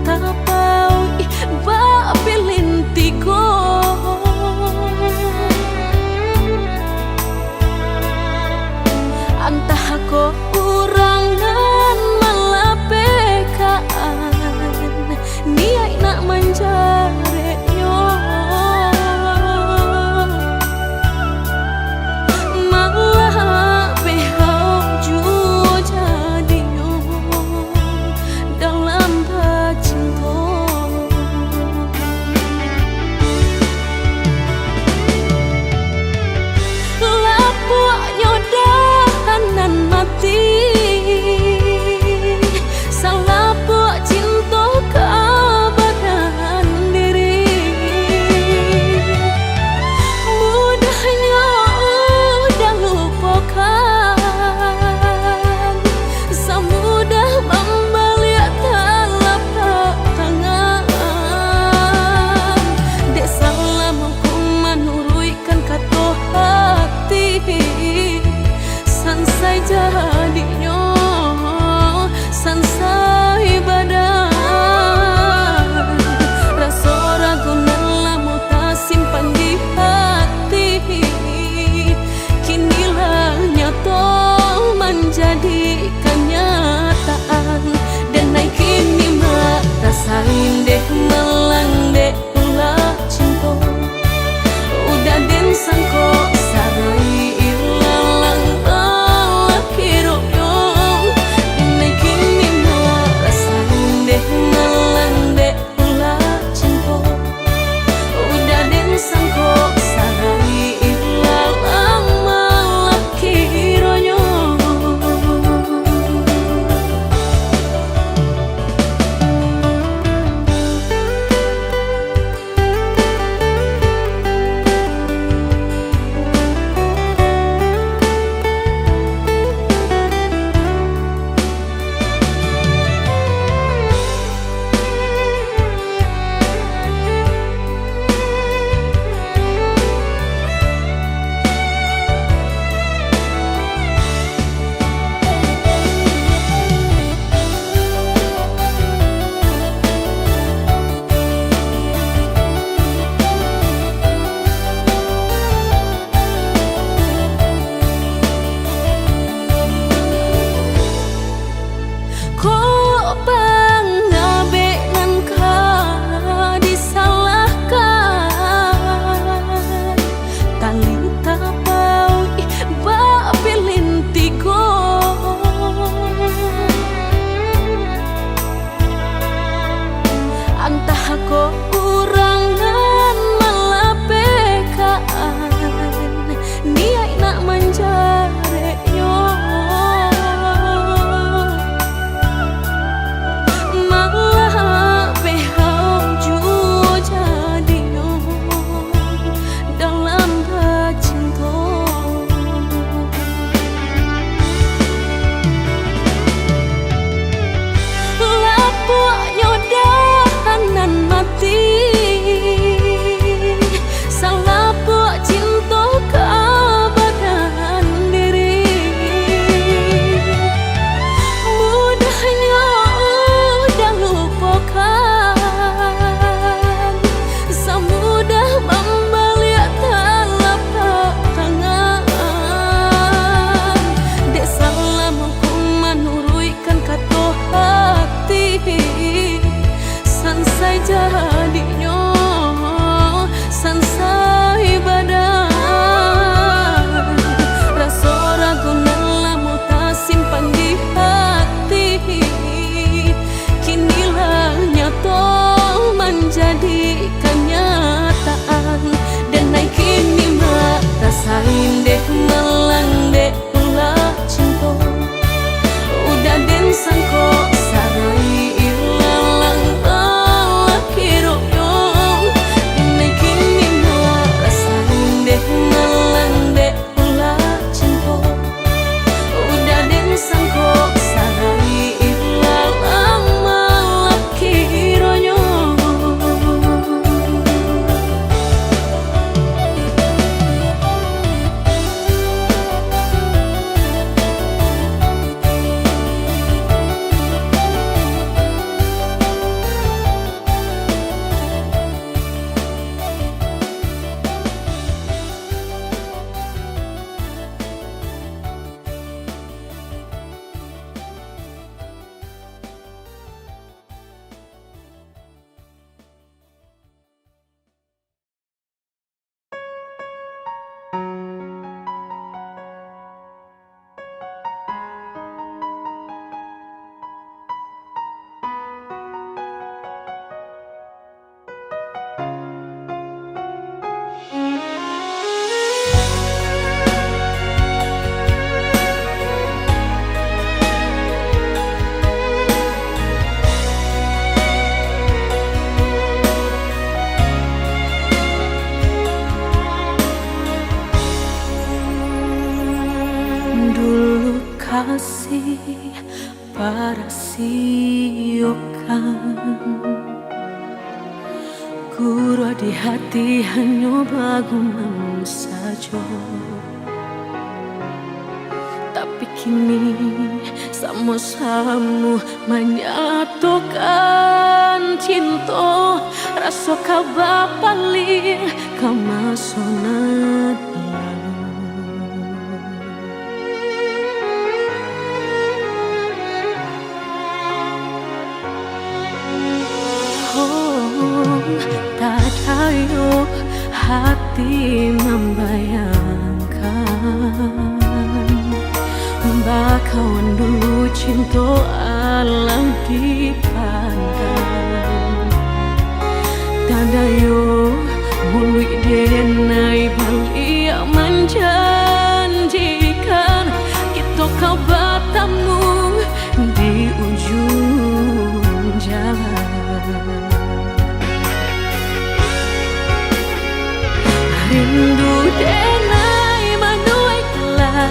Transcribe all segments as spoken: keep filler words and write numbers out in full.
Tapauik bak pilin tigo. Antah ko urang nan malapehkan, niaik nak manjareknyo. Malah bihau juo jadinyo dalam bacinto. Lapuaknyo dahan nan mati, salapuak cinto ka badan diri. Mudahnyo udah lupokan, samudah mambaliak talapak tangan. Dek salamo ko manuruikkan kato hati, sansai jadinyo, sansai badan. Raso ragu nan lamo tasimpan di hati, kini lah nyato manjadi kanyataan. Denai kini mah tasandeh malang dek ulah cinto. Udah den sangko sarai ilalang balakironyo. Denai kini mah tasandeh malang dek ulah cinto. Udah den sangko sarai ilalang balakironyo. Kok pangabek nan ka disalahkan? Tali tapauik bak pilin tigo. Antah ko urang nan malapehkan, niaik nak manjareknyo. Malah bihau juo jadinyo dalam bacinto. Lapuaknyo dahan nan mati, salapuak cinto ka badan diri. Mudahnyo udah lupokan, samudah mambaliak talapak tangan. Dek salamo ko manuruikkan kato hati, sansai jadinyo, sansai badan. Raso ragu nan lamo tasimpan di hati, kini lah nyato manjadi kanyataan. Denai kini mah tasandeh malang dek ulah cinto. Udah den sangko sarai ilalang balakironyo. Parasiokan. Guruah di hati hanyo bagumam sajo. Tapi kini samo-samo manyatokan cinto, raso ka bapaliang ka maso nan lalu. Oh, tadayo hati mambayangkan, bakawan dulu cinto alah dipandang. Tadayo muluik denai baliak manjanjikan, kito ka batamu di ujuang jalan. Rindu denai manuai kala,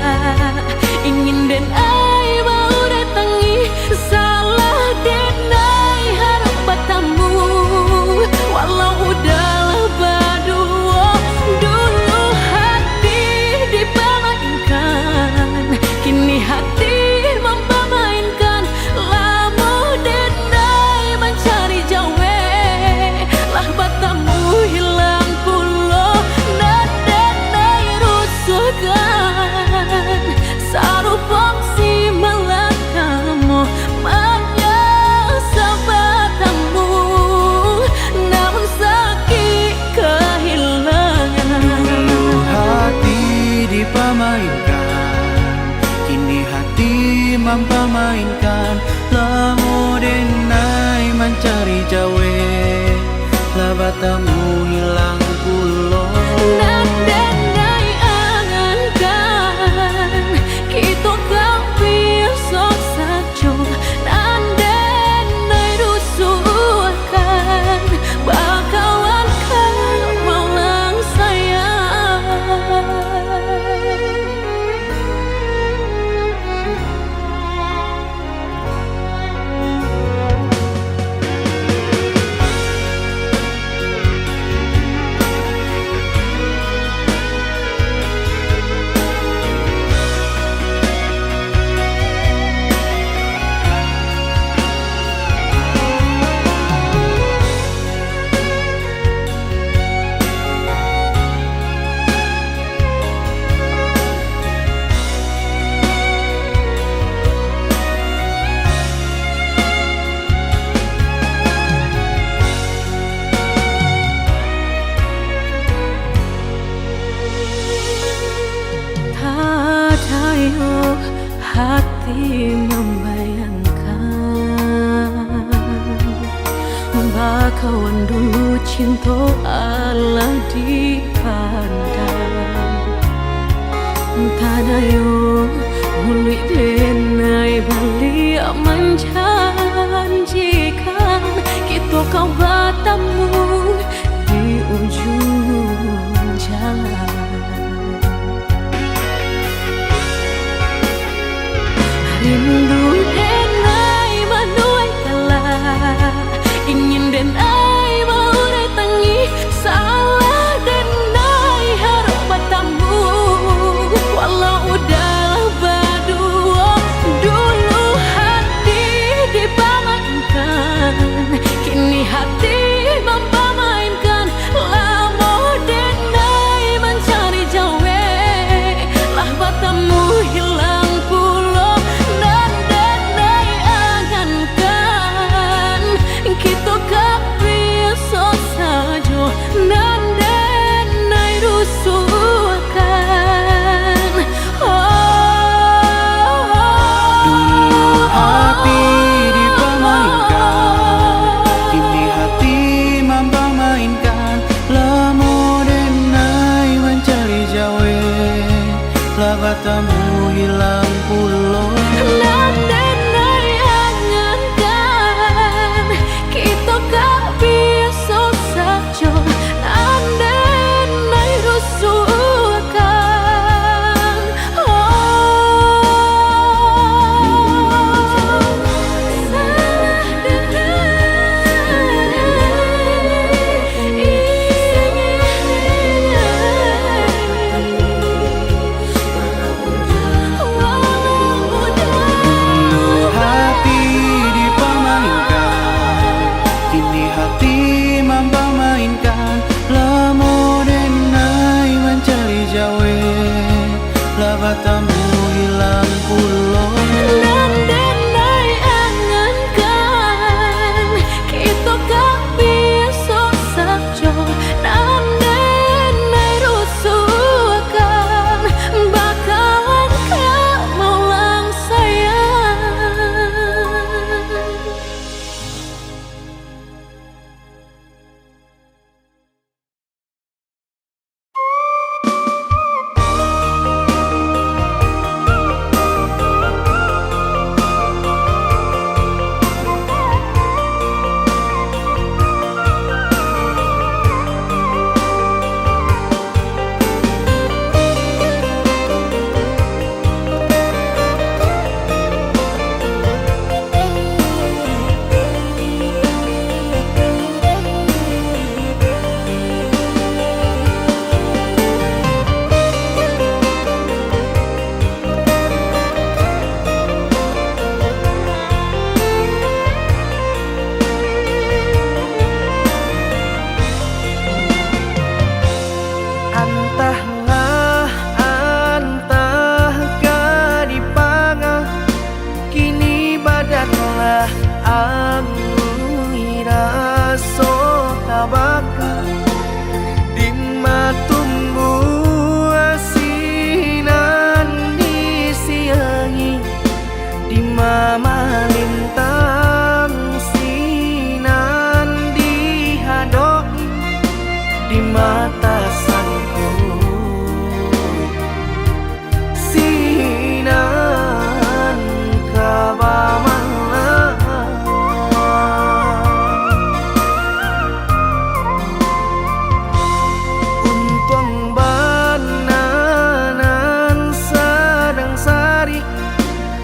ingin denai baurai tangih, salah denai harap batamu. Walau udah lah baduo, dulu hati dipamainkan, kini hati mampamainkan. Lamo denai mancari jawek, lah batamu hilang pulo, nan denai rusuahkan. Sarupo si malang kamoh manyasah batamu, namun sakik kahilangan. Dulu hati dipamainkan, kini hati mampamainkan. Lamo denai mancari jawek, lah batamu hilang pulo. Nan denai angan-angan, kito ka baiak sajo, nan denai rusuahkan, bakawan ka malang sayang. Tadayo hati mambayangkan, bakawan dulu cinto alah dipandang. Tadayo muluik denai baliak manjanjikan, kito ka batamu di ujuang jalan. Rindu denai manuai kala, ingin denai baurai tangih, salah denai harap batamu. Walau udah lah baduo, dulu hati dipamainkan. Baka dima tumbuah sinan di siangi, dima malintang sinan di hadok, dima tasangkuik sinan ka bamalam. Untuang bana nan sadang sarik,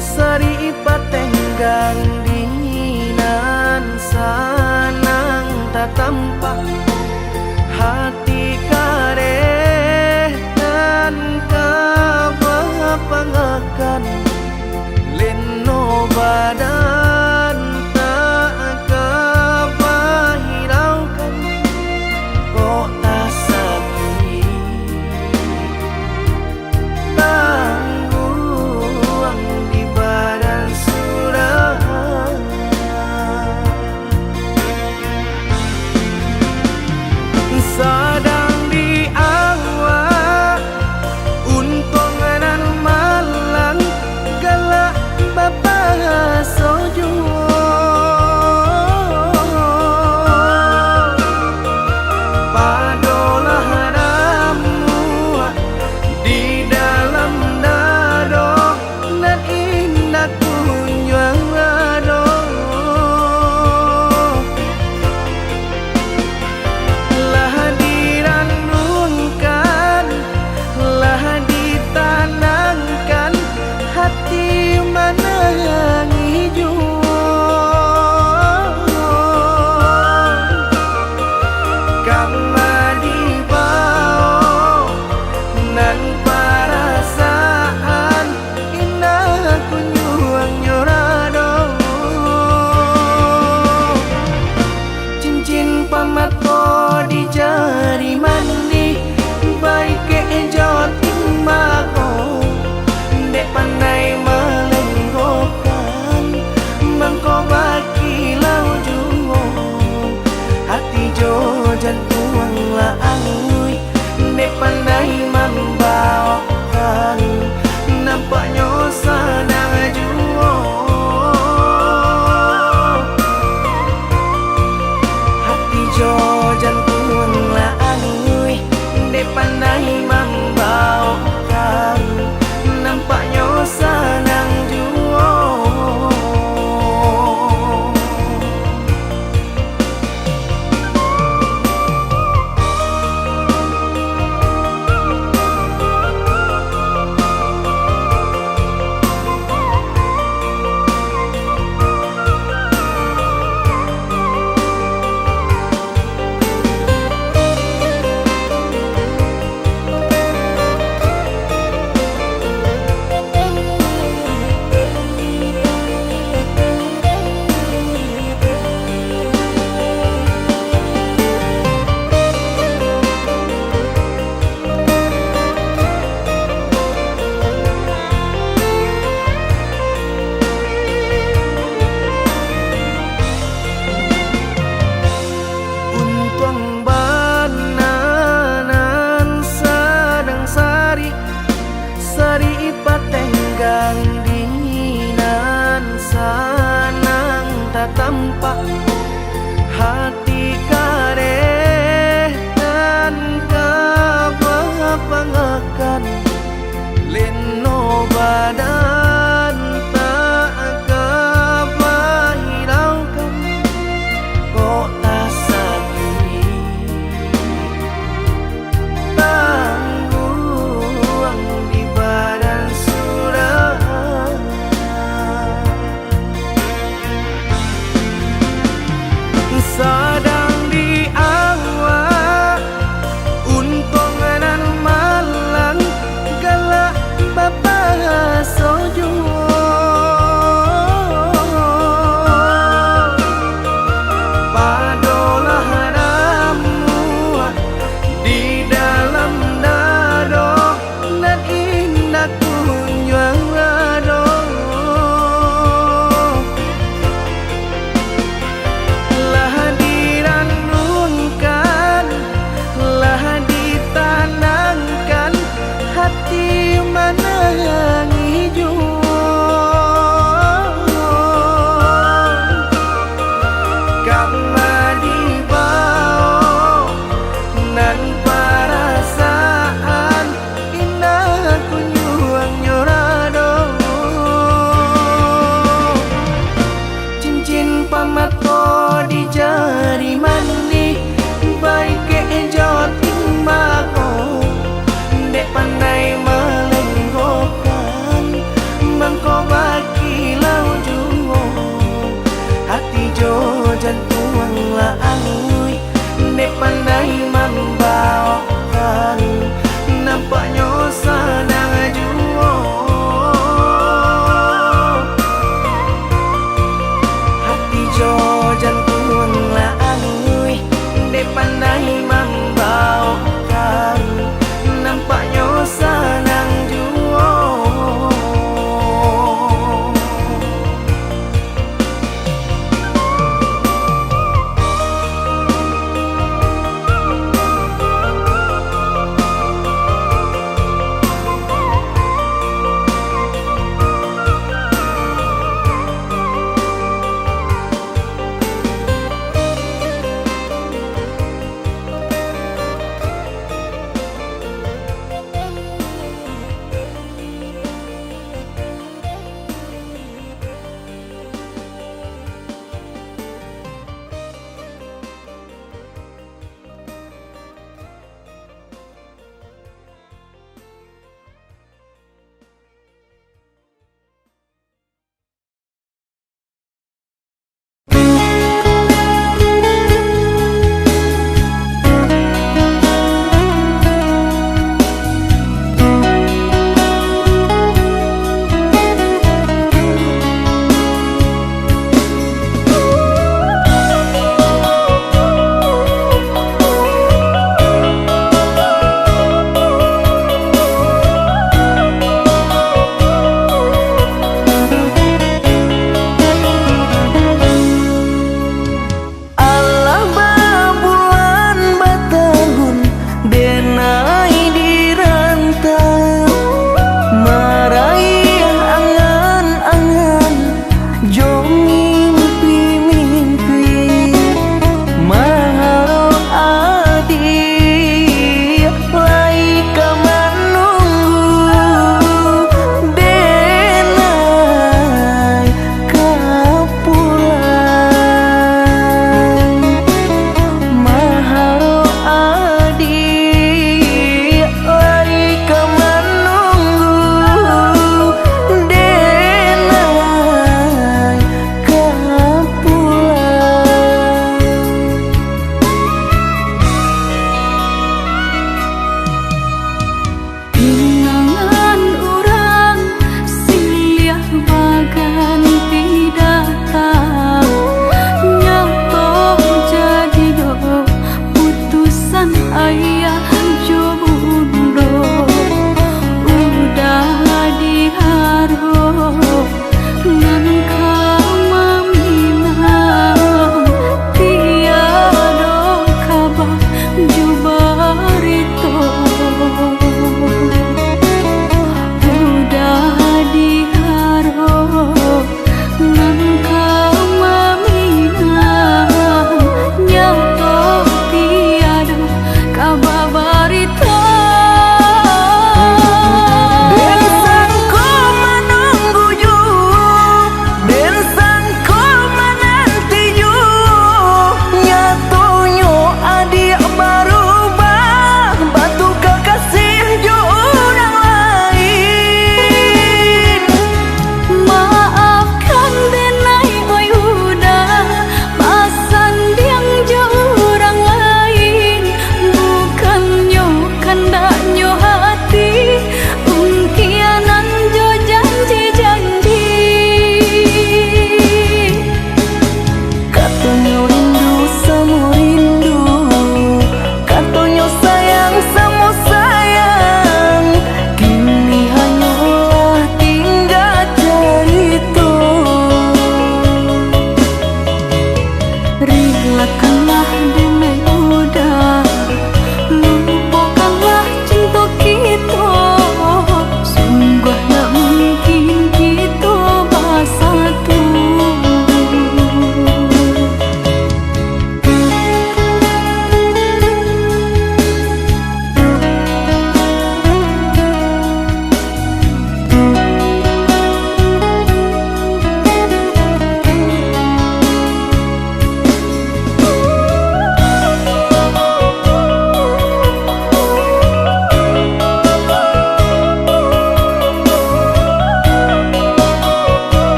sarik patenggang di nan sanang tatampak. Hati kareh nan ka bapangakan, leno badan tak ka bahiraukan, kok tasakik tangguang di badan surang. Sadang di awak untuang nan malang, galak bapaso juo. Padolah ramuak di dalam dado, nan indak kunjuang ado. Lah diranungkan, lah ditanangkan, hati manangih juo. Kama dibao nan parasaan, indak kunjuang nyo rado. Cincin pamato di jari manih, baikek jo timbako, dek pandai malenggokan, mangko bakilau juo. Hati jo jantuang lah anguih, dek pandai mambaokan, nampaknyo sanang juo. Hati jo jantuang lah anguih, dek pandai mambaokan, nampaknyo sanang juo.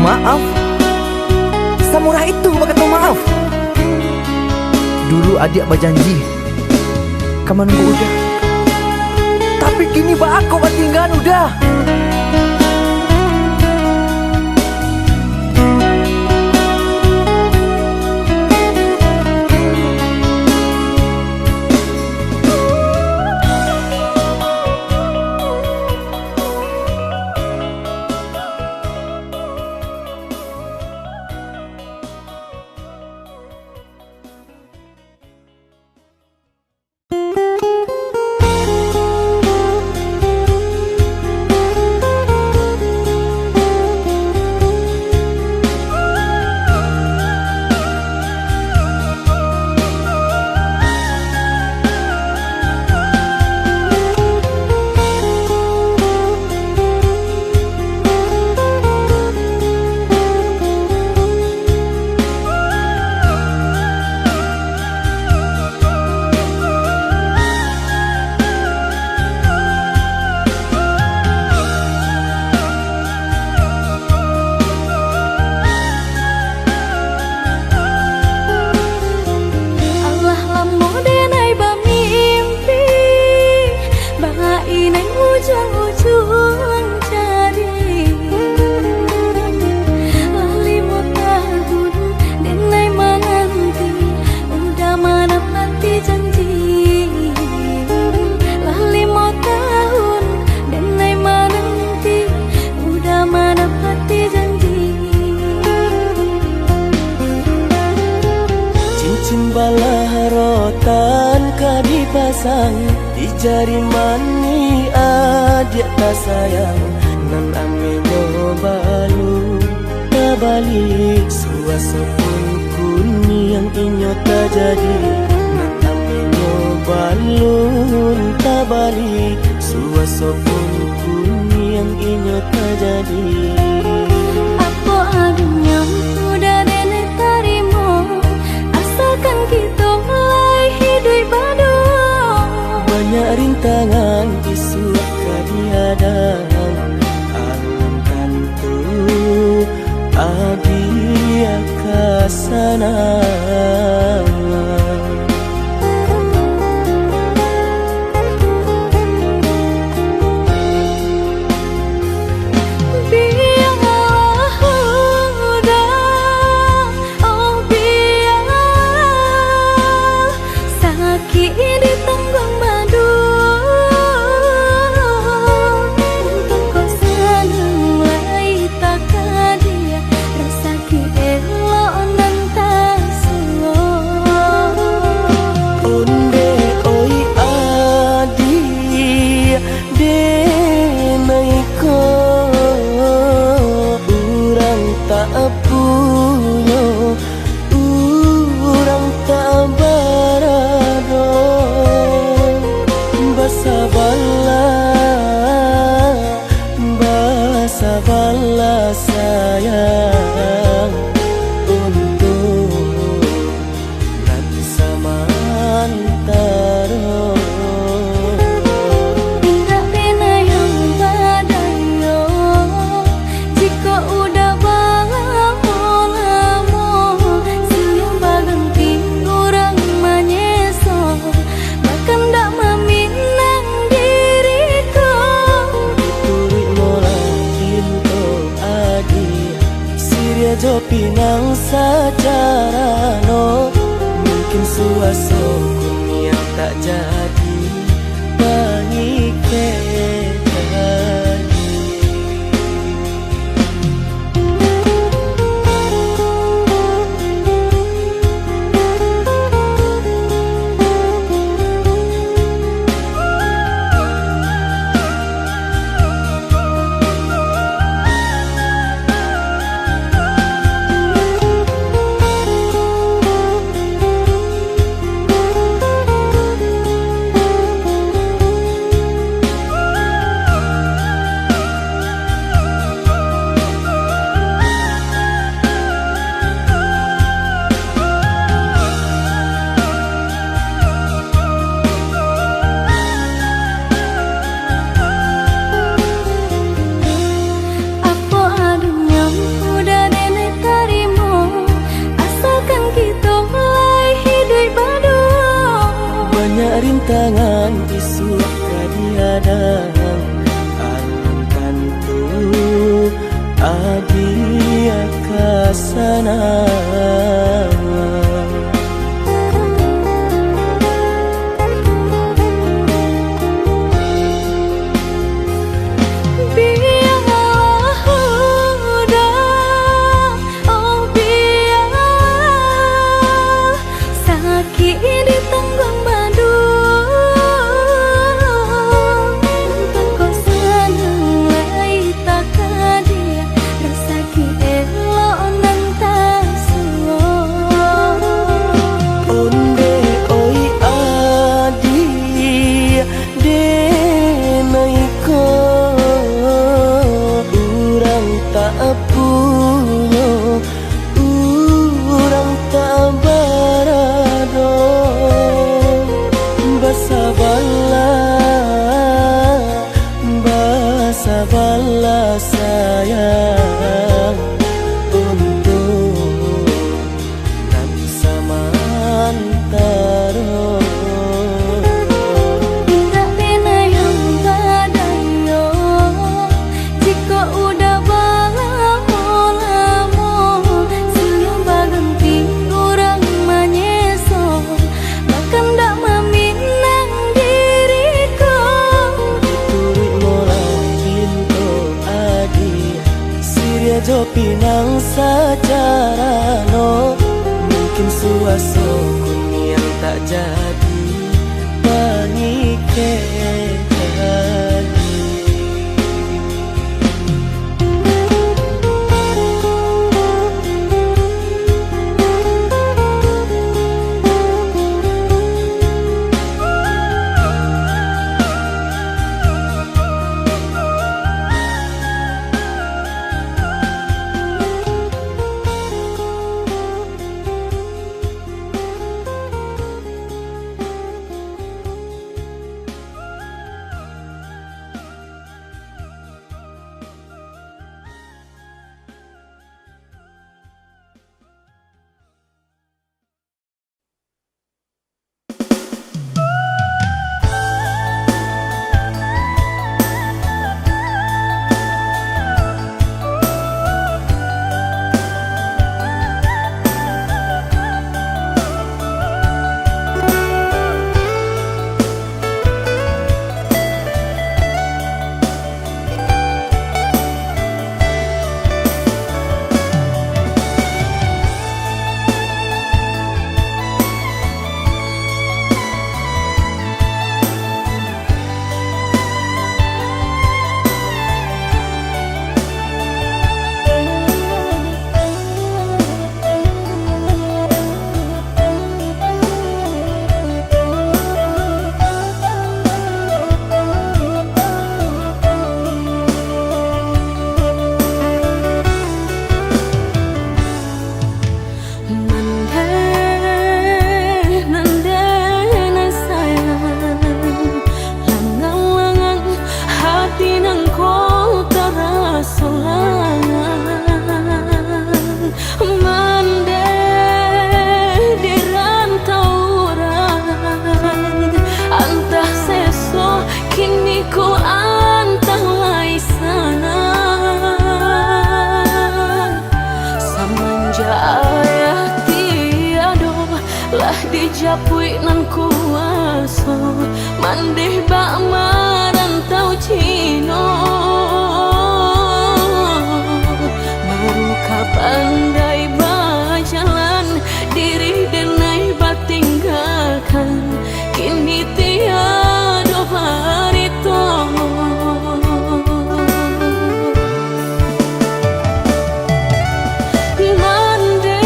Maaf? Samurah itu bakato maaf? Dulu adiak bajanji ka manunggu Uda. Tapi kini baa kok batinggaan Uda? Alah lamo denai bamimpi, bak inai ujuang-ujuang cari. Lah limo tahun denai mananti, Uda manapati janji. Lah limo tahun denai mananti, Uda manapati janji. Cincin balah rotan ka dipasang di jari manih adiak tasayang, nan ameh nyo balun tabali, suaso pun kuniang inyo tajadi, nan ameh nyo balun tabali, suaso pun kuniang inyo tajadi. Apo adonyo Uda denai tarimo, asalkan kito lai hiduik baduo. Banyak rintangan isuak ka dihadang, alam tantu adiak ka sanang. Bialah Uda, oh bialah, sakik ditangguang baduo. Untuang kok sanang lai takadiak, rasaki elok nan tasuo. Ondeh oi adiak, denai ko urang tak punyo, urang tak barado. Basabalah, basabalah sayang, untuak nan samantaro. Indak pernah yang badayo, jikok Uda balamo-lamo, silih baganti urang manyeso, bakandak maminang diri ko. Turuik molah pinto adiak, siriah jo pinang sajarano, mungkin suaso kuniang tak jadi pangikek tadi. Bialah huda, oh bialah sakik di tunggang baduang. Untuak ko sanang lai takadiak, rasaki elok nan tasuo. Ondeh oi adiak, denai ko urang tak punyo, urang tak barado. Basabalah, basabalah sayang, untuak nan samantaro. Indak denai nan badayo, jikok uda balamo-lamo, sinyo baganti urang manyeso, bakandak maminang diri ko. Dituruik molah pinto adiak, siriah jo pinang sajarano, mungkin suaso kuniang tak jadi pangikek. Mandeh, mandeh nan sayang, langang-langang hati nan ko taraso langang. Mandeh di rantau urang, antah seso kini ko antah lai sanang. Samanjak ayah tiado, lah dijapuik nan kuaso, mandeh bak marantau Cino. Baru ka pandai bajalan, diri denai batinggakan, kini tiado barito. Mandeh,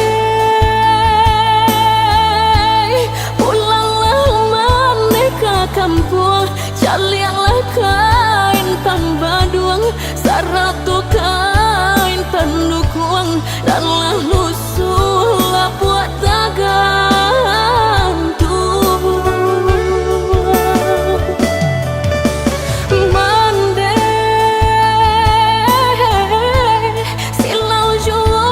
pulanglah mandeh ka kampuang, caliaklah kain pambaduang, sarato kain pandukuang, nan lah lusuah lapuak tagantuang. Mandeh, silau juo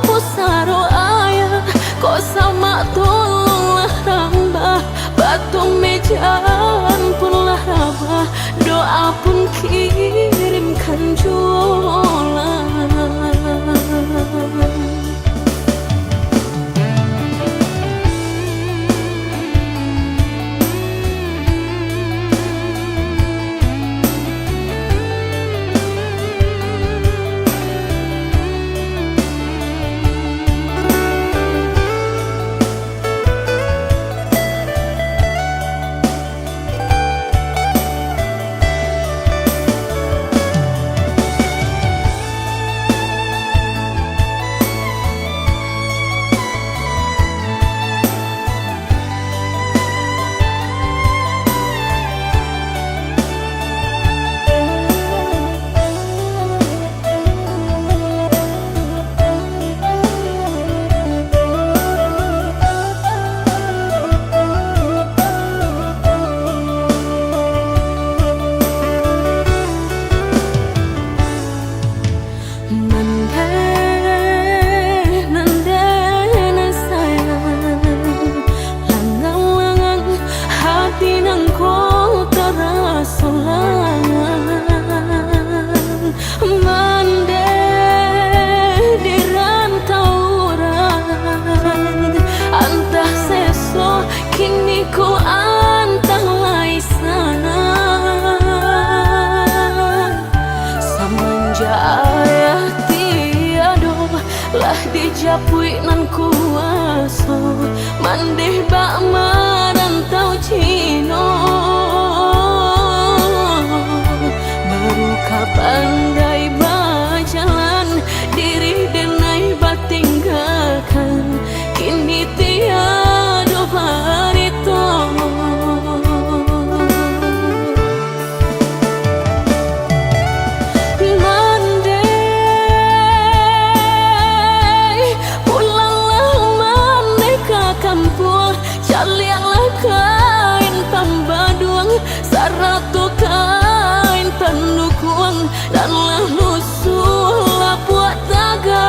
pusaro ayah, kok samak tolonglah rambah, batu mejan pun lah rabah, doa pun kirimkan juo. Jayah tiado lah dijapuik nan kuaso, mandeh bak marantau Cino. Baru ka pandai bajalan, diri denai batinggakan, kini tiado barito. Mandeh, pulanglah mandeh ka kampuang, caliaklah kain pambaduang, sarato kain panukuang, nan lah lusuah lapuak tagantuang.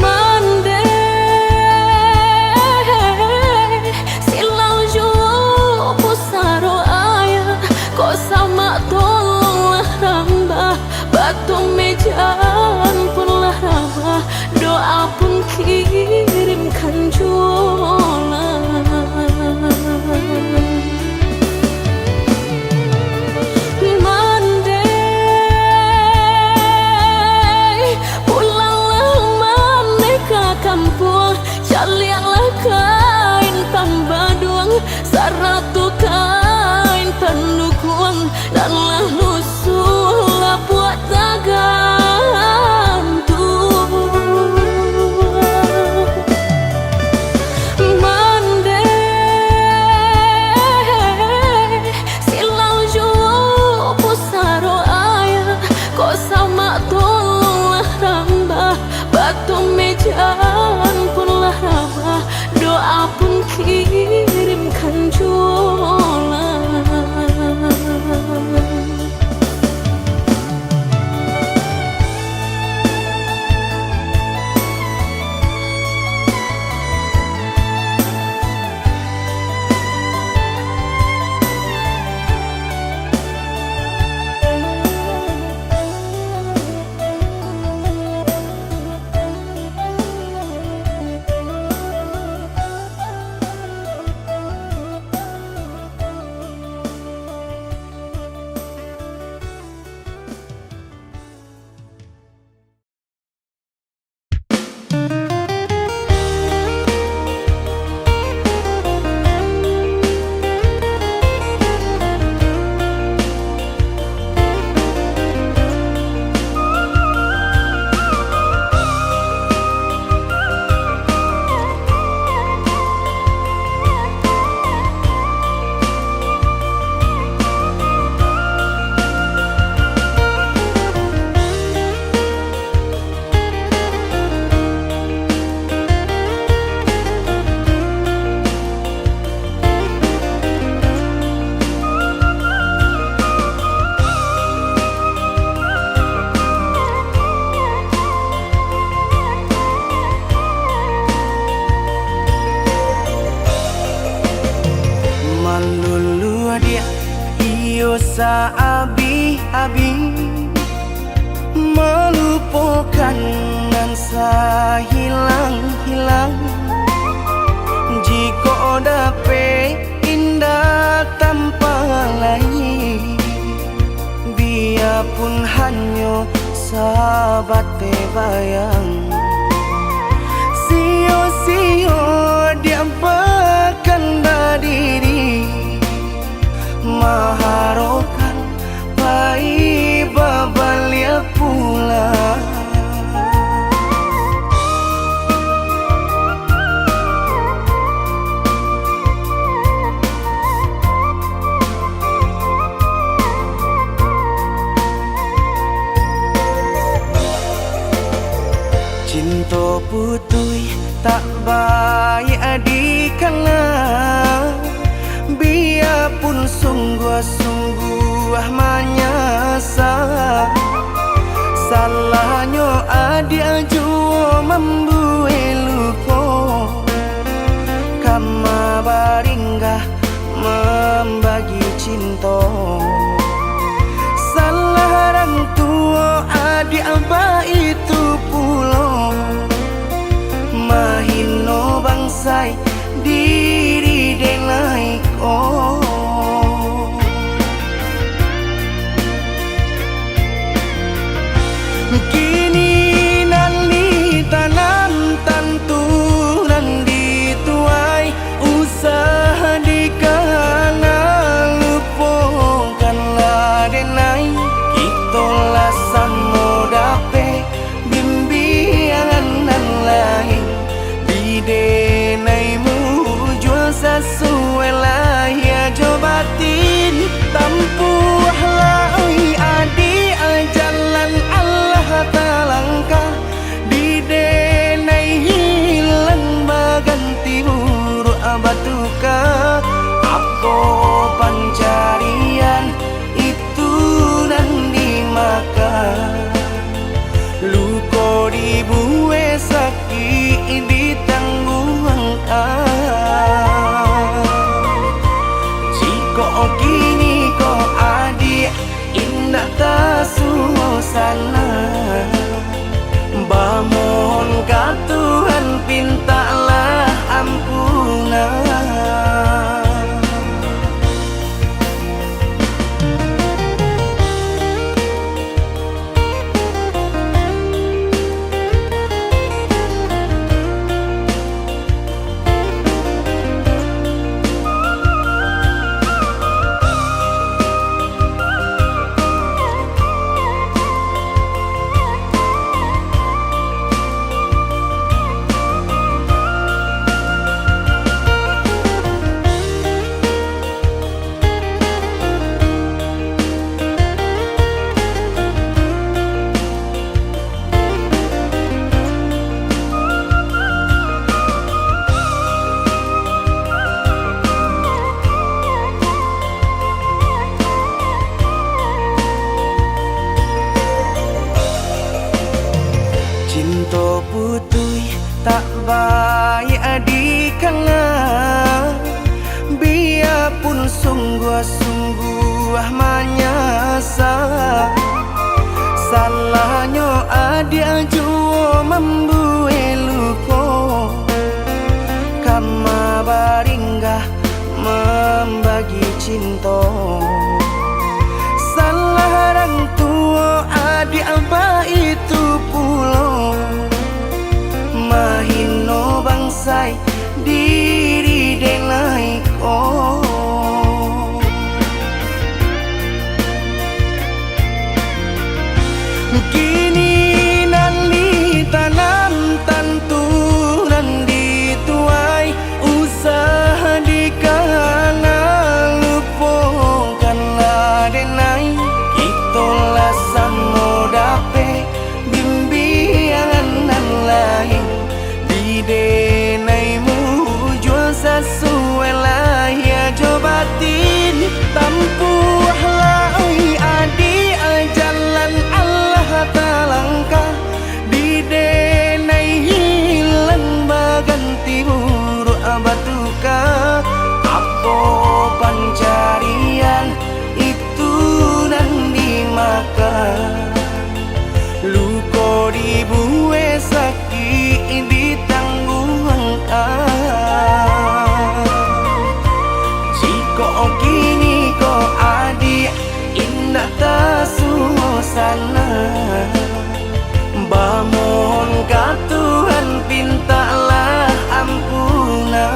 Mandeh, silau juo pusaro ayah, kok samak tolonglah rambah, batu mejan pun lah rabah, doa pun kirimkan juolah. Mandeh, pulanglah mandeh ka kampuang, caliaklah kain pambaduang, sarato kain panukuang, nan lah lusuah lapuak tagantuang. Mandeh, silau juo pusaro ayah, kok samak tolonglah rambah, batu mejan pun lah rabah, doa pun kirimkan juolah. Maluluah diak iyo sa-abih-abih, malupokan nan sahilang-hilang. Jikok dapek indak tampa lai, biapun hanyo sabateh bayang. Sio-sio diampakan badiri, maharokan pai babaliak pulang. Cinto putuih tak baiak dikana, biapun sungguah-sungguah manyasa. Salahnyo adiak juo mambuek luko, kama baringgah mambagi cinto. Salah rang tuo adiak baitu pulo, mahino bangsai diri denai ko. Pancarian itu nan di Makkah, luko dibuwek, sakik ditangguangkan. Jikok kini ko adiak indak tasuo sanang, bamohon ka Tuhan, pintaklah ampunan. Cinto putuih tak baiak dikana, biapun sungguah-sungguah manyasa. Salahnyo adiak juo mambuwek luko, ka mabaringgah mambagi cinto. Salah rang tuo adiak baitu pulo, mahino bangsai diri denai ko. Kini nan ditanam tantu nan dituai, usah dikana, lupokanlah denai. Kito lah samo dapek bimbiangan nan lain. Di denai mujua sasuai lahia jo batin. Tampuahlah, oi adiak, jalan Allah talangkah. Di denai hilang baganti buruak batuka. Apo pancarian itu nan di Makkah? Luko dibuwek, sakik ditangguangkan. Jikok kini ko adiak indak tasuo sanang, bamohon ka Tuhan, pintaklah ampunan.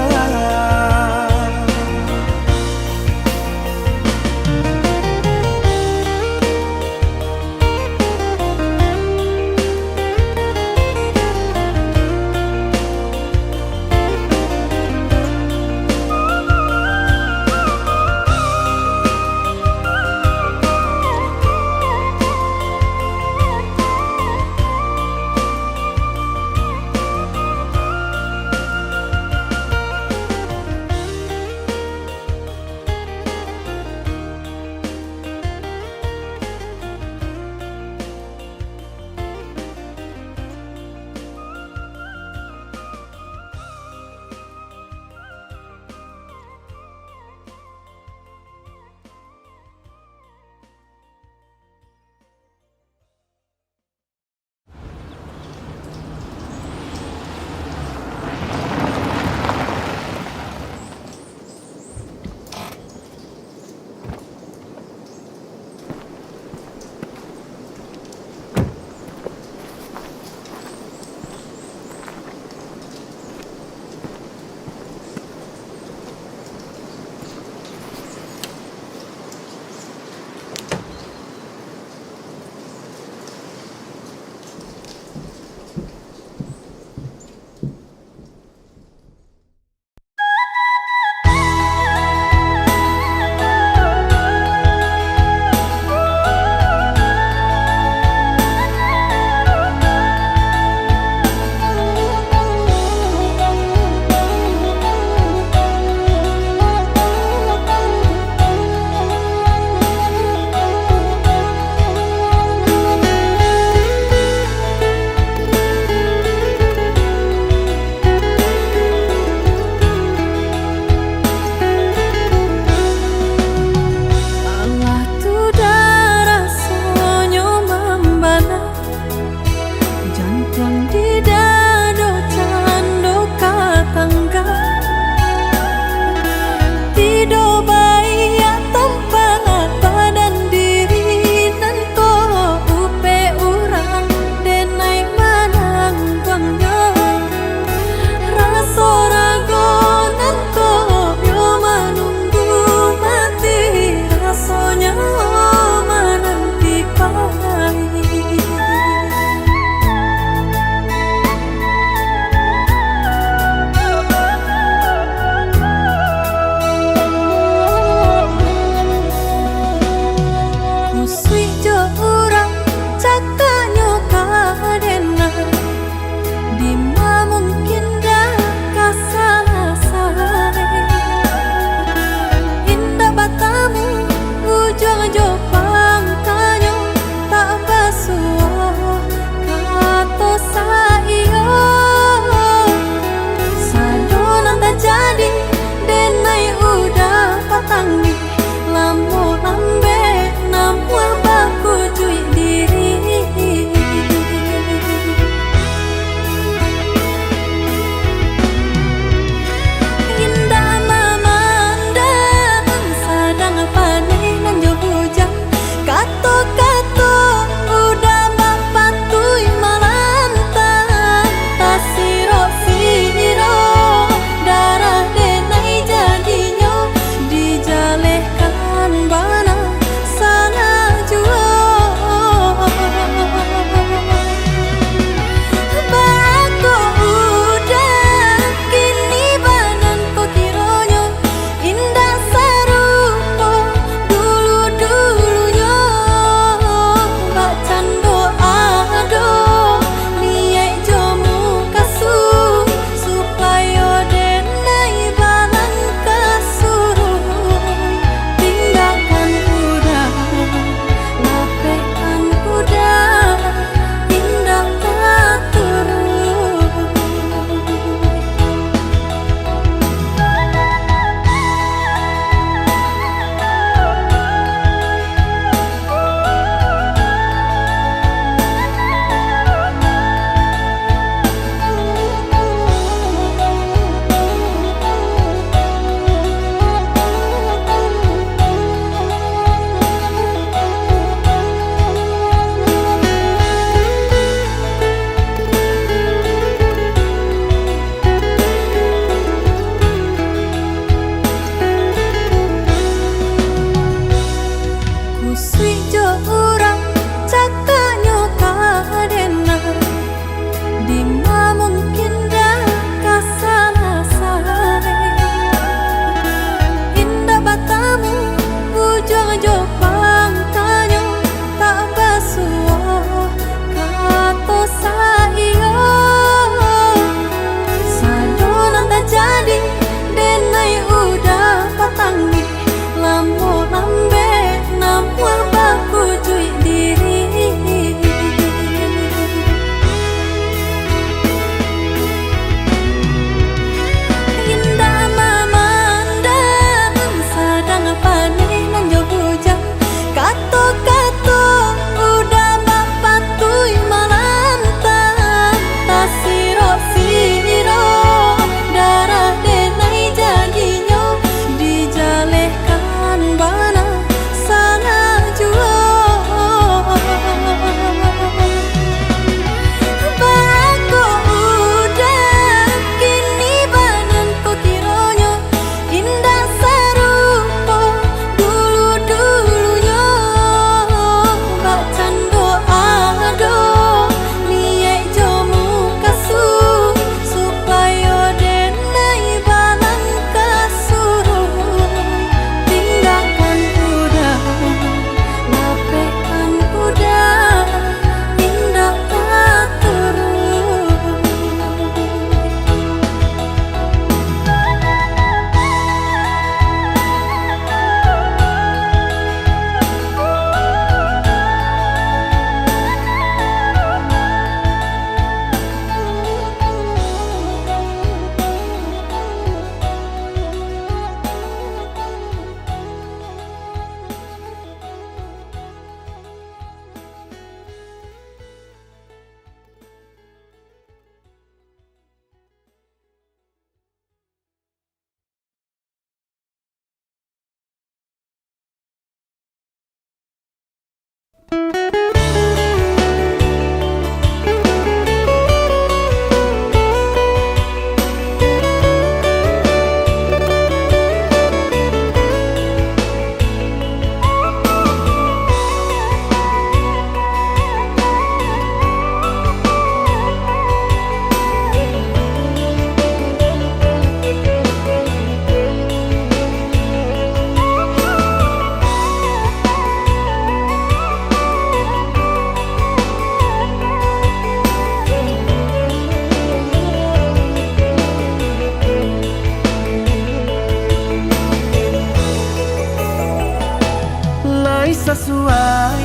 Sasuai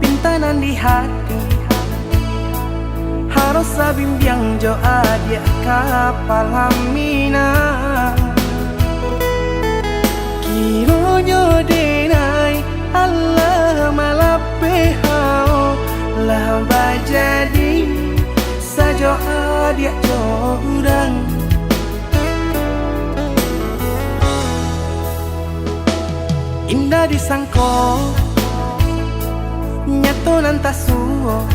pinta nan di hati, harus sabimbiang jo adiak ka palamina. Kironyo denai alah malapeh hao, lah bajadi sajo adiak jo urang. Indak disangko, nyato nan tasuo.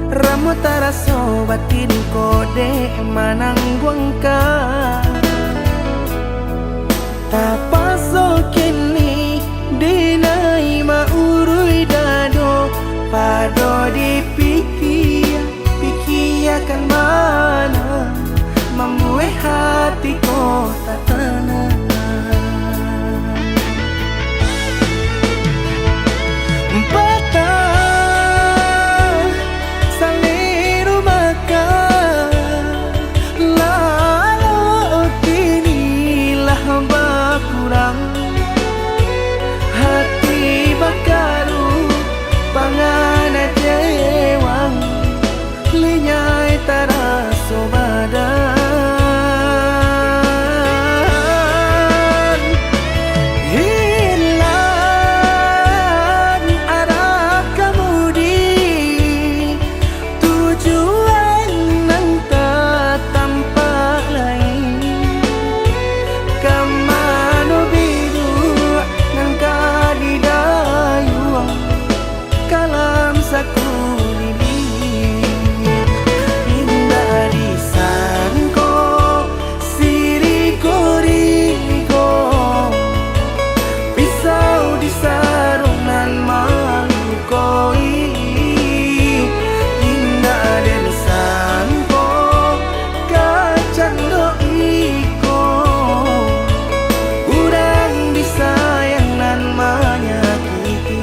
Ramuah taraso, batin ko dek manangguangkan. Tapaso kini dinai ma-uruih dado, pado dipikia-pikiakan bana, mambuek hati ko tak tanang. Patah saliru makan, lalok kini lah bakurang. Hati bakaru, pangan jewang, linyai taraso badan. Hilang arah kamudi, tujuan nan tatampak lai. Ka mano biduak nan ka didayuang, kalam sakuliliang. Indak disangko, sirigo-rigo, pisau di sarung nan malukoi. Indak den sangko, kacang do iko, urang disayang nan manyakiti.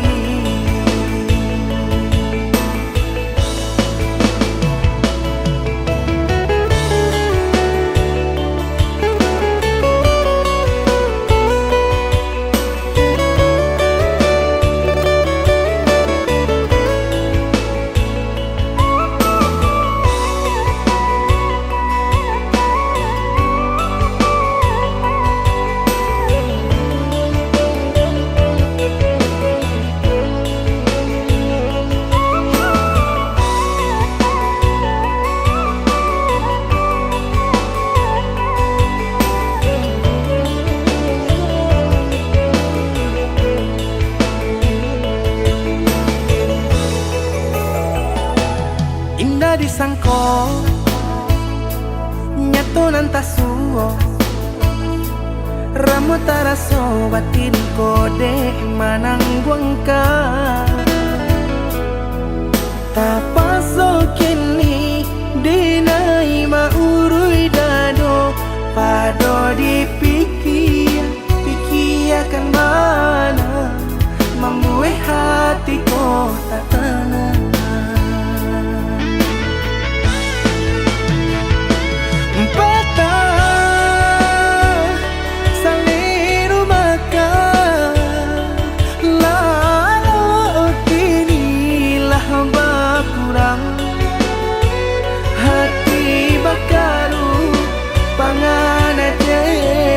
Indak disangko, nyato nan tasuo. Ramuah taraso, batin ko dek manangguangkan. Tapaso kini dinai ma-uruih dado, pado dipikia-pikiakan bana, mambuek hati ko tak tanang. Patah saliru makan, lalok kini lah bakurang. Hati bakaru, pangan ate